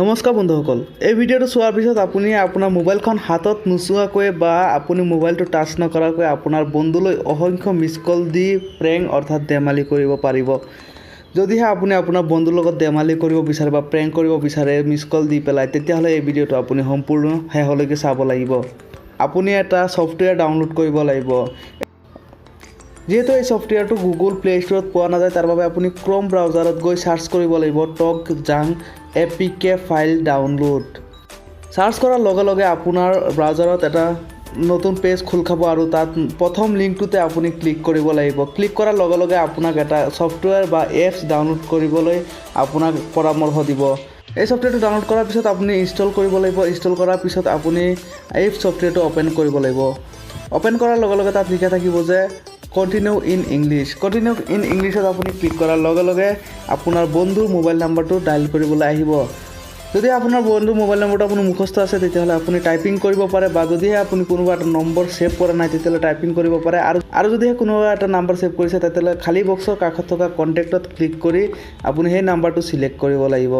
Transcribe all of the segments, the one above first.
নমস্কাৰ বন্ধুসকল, এই ভিডিঅ'টো চোৱাৰ পিছত আপুনি আপোনাৰ মোবাইলখন হাতত নোচোৱাকৈ বা আপুনি মোবাইলটো টাচ নকৰাকৈ আপোনাৰ বন্ধুলৈ অসংখ্য মিছ কল দি প্ৰেংক অৰ্থাৎ ধেমালি কৰিব পাৰিব। যদিহে আপুনি আপোনাৰ বন্ধুৰ লগত ধেমালি কৰিব বিচাৰে বা প্ৰেংক কৰিব বিচাৰে মিছ কল দি পেলাই, তেতিয়াহ'লে এই ভিডিঅ'টো আপুনি সম্পূৰ্ণ শেষলৈকে চাব লাগিব। আপুনি এটা ছফ্টৱেৰ ডাউনলোড কৰিব লাগিব। যিহেতু এই ছফ্টৱেৰটো গুগল প্লে ষ্ট'ৰত পোৱা নাযায়, তাৰ বাবে আপুনি ক্ৰ'ম ব্ৰাউজাৰত গৈ চাৰ্চ কৰিব লাগিব টক জাং এপিকে ফাইল ডাউনলোড। চাৰ্চ কৰাৰ লগে লগে আপোনাৰ ব্ৰাউজাৰত এটা নতুন পেজ খোল খাব আৰু তাত প্ৰথম লিংকটোতে আপুনি ক্লিক কৰিব লাগিব। ক্লিক কৰাৰ লগে লগে আপোনাক এটা ছফ্টৱেৰ বা এপছ ডাউনলোড কৰিবলৈ আপোনাক পৰামৰ্শ দিব। এই ছফ্টৱেৰটো ডাউনলোড কৰাৰ পিছত আপুনি ইনষ্টল কৰিব লাগিব। ইনষ্টল কৰাৰ পিছত আপুনি এই ছফ্টৱেৰটো অ'পেন কৰিব লাগিব। অ'পেন কৰাৰ লগে লগে তাত লিখা থাকিব যে continue in English. Continue in ইংলিছত আপুনি ক্লিক কৰাৰ লগে লগে আপোনাৰ বন্ধুৰ মোবাইল নাম্বাৰটো ডাইল কৰিবলৈ আহিব। যদি আপোনাৰ বন্ধুৰ মোবাইল নম্বৰটো আপুনি মুখস্থ আছে, তেতিয়াহ'লে আপুনি টাইপিং কৰিব পাৰে বা যদিহে আপুনি কোনোবা এটা নম্বৰ ছেভ কৰা নাই, তেতিয়াহ'লে টাইপিং কৰিব পাৰে। আৰু যদিহে কোনোবা এটা নাম্বাৰ ছেভ কৰিছে, তেতিয়াহ'লে খালী বক্সৰ কাষত থকা কণ্টেক্টত ক্লিক কৰি আপুনি সেই নাম্বাৰটো ছিলেক্ট কৰিব লাগিব।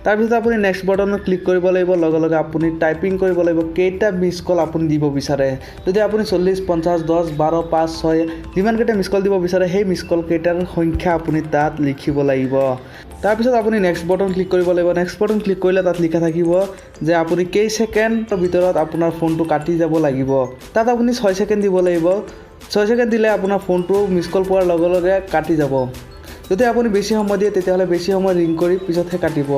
তাৰপিছত আপুনি নেক্সট বটনত ক্লিক কৰিব লাগিব। লগে লগে আপুনি টাইপিং কৰিব লাগিব কেইটা মিছ কল আপুনি দিব বিচাৰে। যদি আপুনি 40, 50, 10, 12, 5, 6 যিমানকেইটা মিছ কল দিব বিচাৰে, সেই মিছ কল কেইটাৰ সংখ্যা আপুনি তাত লিখিব লাগিব। তাৰপিছত আপুনি নেক্সট বটন ক্লিক কৰিব লাগিব। নেক্সট বটন ক্লিক কৰিলে তাত লিখা থাকিব যে আপুনি কেই ছেকেণ্ডৰ ভিতৰত আপোনাৰ ফোনটো কাটি যাব লাগিব। তাত আপুনি 6 ছেকেণ্ড দিব লাগিব। 6 ছেকেণ্ড দিলে আপোনাৰ ফোনটো মিছ কল পোৱাৰ লগে লগে কাটি যাব। যদি আপুনি বেছি সময় দিয়ে, তেতিয়াহ'লে বেছি সময় ৰিং কৰি পিছতহে কাটিব।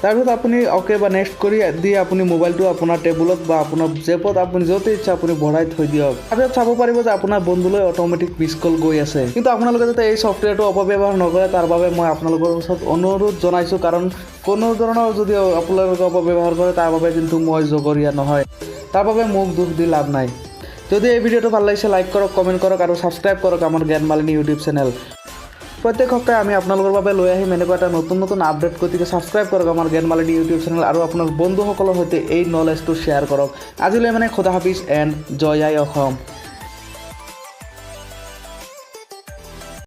তাৰপিছত আপুনি অ'কে বা নেক্সট কৰি দি আপুনি মোবাইলটো আপোনাৰ টেবুলত বা আপোনাৰ জেপত, আপুনি য'তে ইচ্ছা আপুনি ভৰাই থৈ দিয়ক। তাৰপিছত চাব পাৰিব যে আপোনাৰ বন্ধুলৈ অট'মেটিক মিছ কল গৈ আছে। কিন্তু আপোনালোকে যাতে এই ছফ্টৱেৰটো অপব্যৱহাৰ নকৰে, তাৰ বাবে মই আপোনালোকৰ ওচৰত অনুৰোধ জনাইছোঁ। কাৰণ কোনো ধৰণৰ যদি আপোনালোকে অপব্যৱহাৰ কৰে, তাৰ বাবে কিন্তু মই জগৰীয়া নহয়। তাৰ বাবে মোক দোষ দি লাভ নাই। যদি এই ভিডিঅ'টো ভাল লাগিছে, লাইক কৰক, কমেণ্ট কৰক আৰু ছাবস্ক্ৰাইব কৰক আমাৰ জ্ঞান মালিনী ইউটিউব চেনেল। প্ৰত্যেক সপ্তাহে আমি আপোনালোকৰ বাবে লৈ আহিম এনেকুৱা এটা নতুন নতুন আপডেট। গতিকে ছাবস্ক্ৰাইব কৰক আমাৰ জ্ঞান মালিনী ইউটিউব চেনেল আৰু আপোনাৰ বন্ধুসকলৰ সৈতে এই নলেজটো শ্বেয়াৰ কৰক। আজিলৈ মানে খোদা হাফিজ এণ্ড জয় আই অসম।